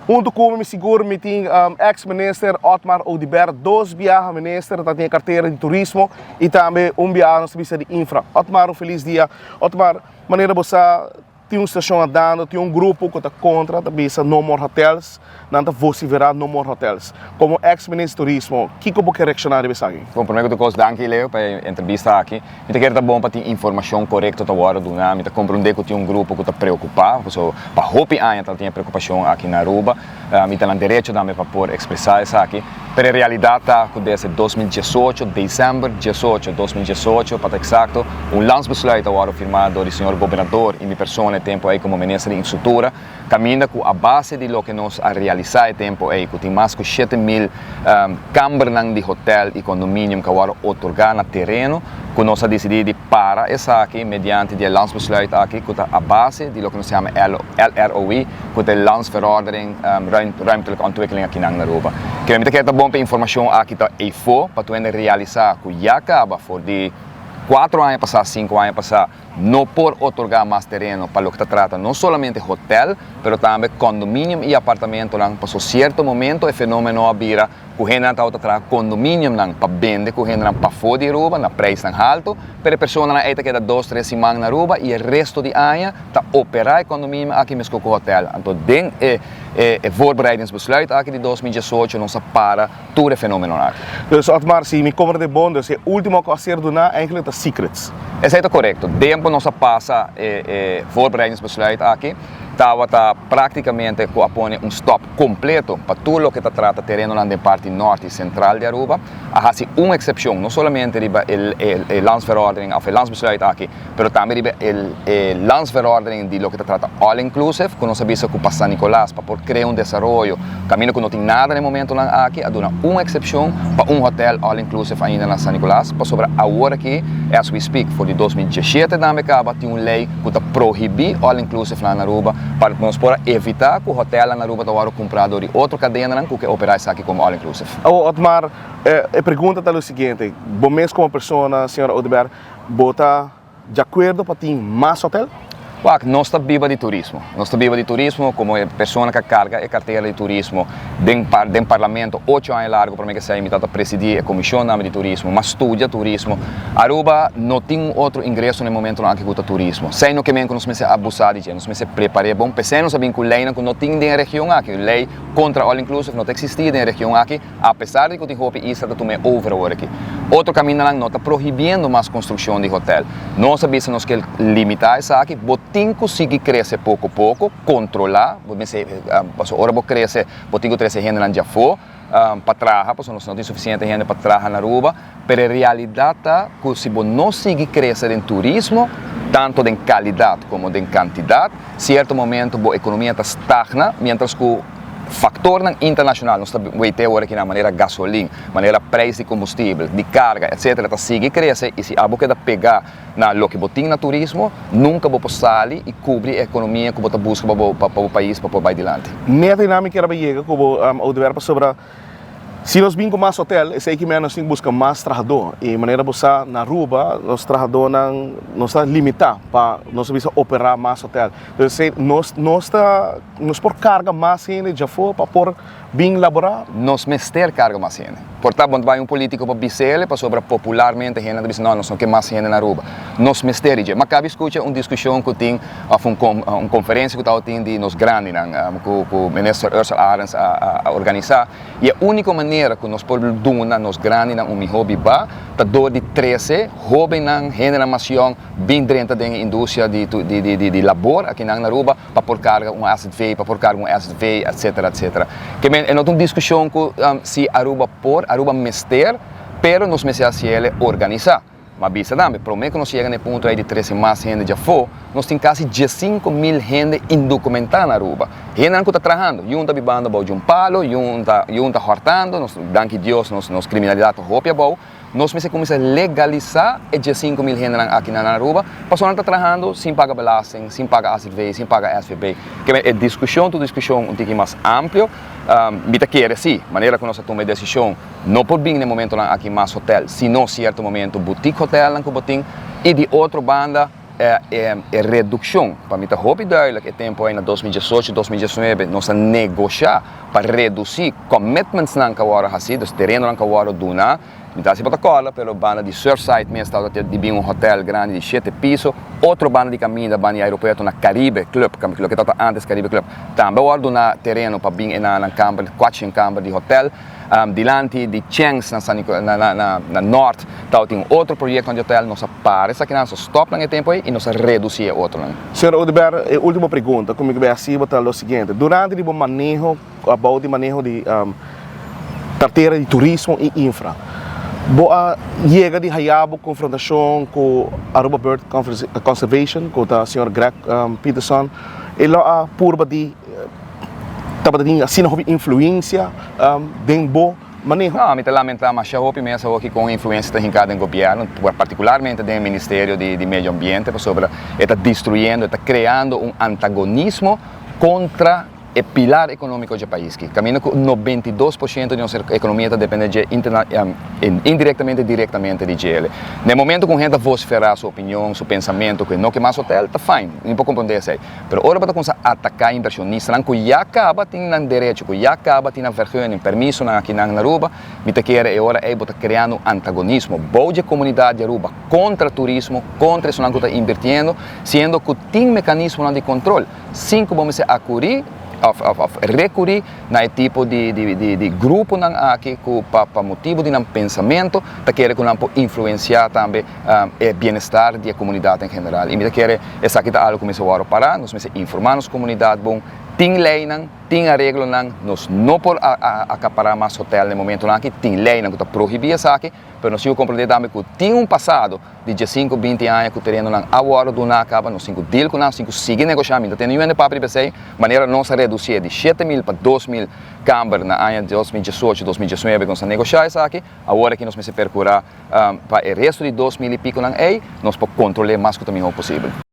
Hunto cu mi sigur mi tin ex-minister Otmar Oduber, dos biaha minister, ta tin cartera di turismo y tambe un biaha nos ta bisa di infra. Otmar, un feliz dia. Otmar, manera bo sa tin un situacion andando, tin un grupo cu ta contra, ta bisa no more hotels, nan ta vocifera no more hotels. Como ex-minister di turismo, kico bo ke reacciona riba esaki? Bon, prome cu tur cos, danki Leo pa e entrevista aki. Mi ta kere ta bon pa tin informacion corecto ta wordo duna. Mi ta comprende cu tin un grupo cu ta preocupa, pasobra pa hopi aña ta tin e preocupacion aki na Aruba. Mi ta nan derecho tambe pa por expresa esaki. Pero e realidad ta cu desde 2018, december 18, 2018 pa ta exacto, un landsbesluit a wordo firma door di señor Gobernador y mi persona e tempo ey como Minister di Infrastructura, caminda cu a base di loke nos a realisa e tempo ey, cu tin mas cu 7000 kambernan di hotel y condominium cu a wordo otorga na tereno, cu nos a dicidi di para esaki mediante di e landsbesluit aki cu ta a base di loke nos yama LROI, cu ta e Landsverordening Ruimtelijke Ontwikkeling akinan na Aruba. Kende mi ta kere ta bon pa e informacion aki ta eyfo pa tur hende realisa cu ya caba for di 4 aña pasa, 5 aña pasa, no por otorga mas tereno pa loke ta trata no solamente hotel, pero tambe condominium y apartamentonan, paso cierto momento e fenomeno a bira cu hendenan tabata traha condominiumnan pa bende cu hendenan pafó di Aruba na prijsnan halto, pero e personanan ey ta keda dos, tres siman na Aruba y e resto di aña ta opera e condominium aki mesco cu hotel. Anto den e e voorbereidingsbesluit aki di 2018 nos a para tur e fenomenonan aki. Dus Otmar, si mi comprende bon, dus e ultimo cu a ser duna eigenlijk ta secrets. Esey ta corecto. Tempo nos a pasa e e voorbereidingsbesluit aki, tabata practicamente cu a pone un stop completo pa tur loke ta trata terenonan den parti nort y central di Aruba. A haci un excepcion, no solamente riba e e landsverordening of e landsbesluit aki, pero tambe riba e e landsverordening di loke ta trata all inclusive, cu nos a bisa cu pa San Nicolas, pa por crea un desaroyo caminda cu no tin nada na e momentonan aki, a duna un excepcion pa un hotel all inclusive ainda na San Nicolas, pasobra awor aki, as we speak, for di 2017 tambe caba tin un ley cu ta prohibi all inclusive na Aruba, pa nos por a evita cu hotelnan na Aruba ta worde cumpra door di otro cadenanan cu ke opera esaki como all inclusive. Awor Otmar, e pregunta ta lo siguiente, bo mes como persona, señor Oduber, bo ta di acuerdo pa tin mas hotel? Wak, nos ta biba di turismo. Nos ta biba di turismo como e persona cu a carga e cartera di turismo den den parlamento 8 aña largo prome cu esey mi tabata presidi e comisionnan di turismo, m'a studia turismo. Aruba no tin un otro ingreso na e momentonan aki cu ta turismo. Esey no ke men cu nos mester abusa di dje, nos mester prepare bon. P'esey nos a bin cu leynan cu no tin den e region aki. Ley contra all inclusive no ta existi den e region aki. Apesar di ku tin hopi isla ta tuma e over awor aki, otro kamindanan no ta prohibiendo mas konstrukshon di hotel. Nos a bisa nos ke limitá esaki, bo tin ku sigui krese poko poko, kontrolá, bo mester, pasobra ora bo krese bo tin ku trese hendenan djafó pa traha, pasobra nos no tin sufisiente hende pa traha na Aruba, pero e realidat ta ku si bo no sigui krese den turismo, tanto den kalidat komo den kantidat, sierto momento bo ekonomia ta stagna, mientras ku Factornan internacional, nos ta wete awor aki na manera gasolin, manera prijs di combustibel, di carga, etc. Ta sigui crece y si abo keda pega na loke bo tin na turismo, nunca bo por sali y cubri e economia cu bo ta busca pa bo pa bo pais pa por bay dilanti. Net einan mi kier a bay yega cu bo Oduber pasobra si nos bin cu mas hotel esey ki mester nos tin busca mas trahador y manera bo sa na Aruba nos trahadornan nos ta limita pa nos a bisa opera mas hotel entonces nos nos ta Nos por carga mas hende djafó pa por bin laborá? Nos mester carga mas hende. Por ta bon ta bai un politico pa bis'ele pasobra popularmente hende ta bisa no, nos no ke mas hende na Aruba. Nos mester di dje. Ma cabi scucha un discusion cu tin of un un conferencia cu tabatin di nos grandinan cu cu Minister Ursell Arends a a organisa y e unico manera cu nos por duna nos grandinan un miho biba ta door di trece hobennan, hendenan mas yong bin drenta den e industria di di di di labor akinan na Aruba. Pa por carga un azv, pa por carga un SV, etcetera, etcetera. Ke men, e no ta un discusion cu si Aruba por, Aruba mester, pero nos mester haci el organisa. Ma bisa tambe, prome cu nos yega na e punto ey di trece mas hende djafo, nos tin casi 15,000 hende indocumenta na Aruba. Hendenan cu ta trahando, yun ta bibando bou di un palo, yun ta, yun ta hortando, nos, danki Dios, nos, nos criminalidad ta hopi abou. Nos mester kuminsá legalisá e 15,000 hendenan aki na Aruba, pasobra nan ta trahando sin paga belasting, sin paga AZV, sin paga SVB. Ke e diskushon ta un diskushon un tiki mas amplio. Mi ta kere si, manera ku nos a tuma e desishon, no por bin na e momentonan aki mas hotel, sino sierto momento boutique hotelnan ku bo tin, i di otro banda. E redukshon, pa mi ta hopi duidelijk, e tempu ei na 2018, 2019 nos a negoshá pa redusí commitmentsnan ku a wòrdu hasí, dus terenonan ku a wòrdu duná. Mi ta hasi bo ta kòrda, pero banda di Surfside mes tabata di bin un hotel grandi di shete piso, otro banda di kaminda banda di aeropuerto na Caribe Club, loke tabata antes Caribe Club, tambe a wòrdu duná tereno pa bin e nan kamber, kuatshen kamber di hotel. Dilanti di Cheng's na San Nico, na, na, na, na Noord tabatin un otro proyectonan di hotel. Nos a para esakinan, nos a stop nan e tempo ei y nos a reduci e otronan. Señor Oduber, e ultimo pregunta cu mi ke bay haci bo ta lo siguiente. Durante di bo maneho, abou di maneho di cartera di turismo y infra, bo a yega di haya bo confrontacion cu Aruba Bird Conservation, cu ta señor Greg Peterson? E lo a purba di Tabata tin asina hopi influencia den bo maneho? No, mi ta lamenta masha hopi mes awoki kon influencia ta hinka den gobierno, particularmente den e ministerio di medio ambiente, pasobra e ta destruyendo, e ta creando un antagonismo contra e pilar economico dje pais ki. Caminda cu 92% di nos economia ta depende dje indirectamente y directamente di djele. Na e momento cu un hende ta vocifera su opinion, su pensamento cu e no ke mas hotel, ta fine, mi por comprende esey. Pero ora bo ta kuminsá ataká invershonistanan ku ya kaba tin nan derecho, ku ya kaba tin nan vergunning, permisonan akinan na Aruba, mi ta kere e ora ei bo ta kreando un antagonismo bou dje komunidat di Aruba kontra turismo, kontra esunnan ku ta invirtiendo, siendo ku tin mekanismonan di kontrol sin ku bo mester akurí òf òf rekurí na e tipo di di gruponan aki ku pa pa motibu di nan pensamentu ta kere ku nan por influensiá tambe e bienestar di e komunidat en general. I mi ta kere esaki ta algu ku mester wòrdu pará, nos mester informá nos komunidat bon, tin leinan, tin areglonan, nos no por akapará mas hotel na e momentunan aki, tin leinan ku ta prohibí esaki, pero nos tin ku komprendé tambe ku tin un pasado di diesinku, binti aña ku terenonan a wòrdu duná kaba, nos tin ku deal ku nan, nos tin ku sigui negoshá, mi no tende niun hende papia riba esei, manera nos a redusié di 7000 pa 2000 kamber na aña 2018, 2019 ku nos a negoshá esaki, awor aki nos mester perkurá Pa e resto di 2000 i pikonan ei, nos por kontrol'é mas ku ta mihó posibel.